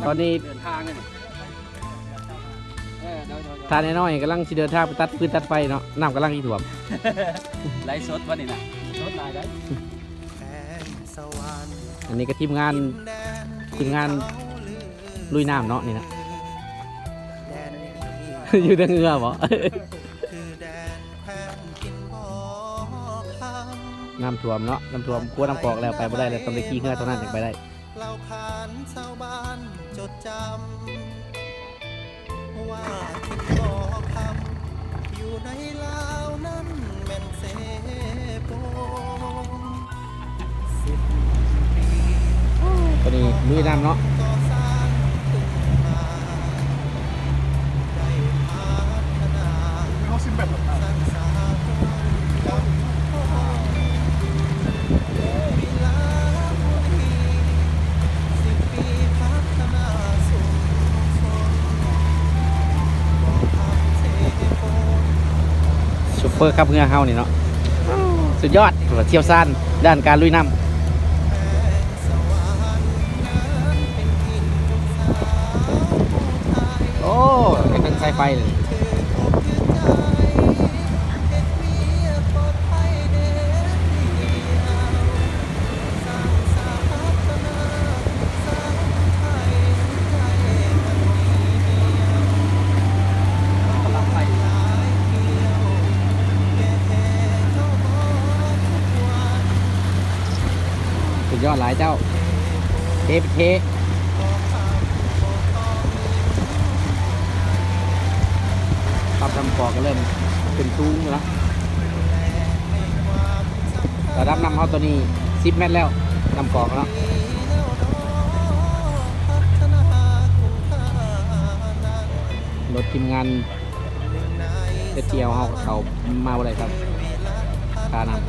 ຕອນນີ້ເດີນທາງນີ້ ເອີ ໂດຍໆໆ ທ່ານນ້ອຍກຳລັງຊິເດີນທາງໄປຕັດຟືນຕັດໄຟເນາະ, ນ້ຳກຳລັງຊິຖ້ວມ. ໄລຟ໌ສົດວະນີ້ນະ ສົດຫຼາຍໃດ໋. ອັນນີ້ກໍທີມງານ ທີມງານລຸຍນ້ຳເນາະນີ້ນະ ຢູ່ໃນເຮືອບໍ? ນ້ຳຖ້ວມເນາະ ນ້ຳຖ້ວມຂົວນ້ຳກອກແລ້ວ ໄປບໍ່ໄດ້ແລ້ວ ຕ້ອງໄດ້ຂີ່ເຮືອເທົ່ານັ້ນຈຶ່ງໄປໄດ້. ເລົ່າຂານຊາວບ້ານຈົດຈຳ ວ່າຖິ່ນບໍ່ຄຳ ຢູ່ໃນລາວນັ້ນແມ່ນເຊໂປ. ໂຕນີ້ລຸຍນ້ຳເນາະ. ຊຸບເປີຂັບເຮືອເຮົານີ້ເນາະ ສຸດຍອດ ຖືວ່າຊ່ຽວຊານດ້ານການລຸຍນ້ຳ. ໂອ້ ເຮັດເປັນສາຍໄຟເລີຍ. ສຸດຍອດຫຼາຍເຈົ້າ ເທ່ເທ່. ປັບນ້ຳກອກກໍເລີ່ມຂຶ້ນສູງແລ້ວເນາະ. ລະດັບນ້ຳເຮົາຕອນນີ້ສິບແມັດແລ້ວ ນ້ຳກອກເນາະ. ລົດທີມງານ ເອັສທີແອລ ເຮົາເຂົ້າມາບໍ່ໄດ້ຄັບ ຄ່ານ້ຳ.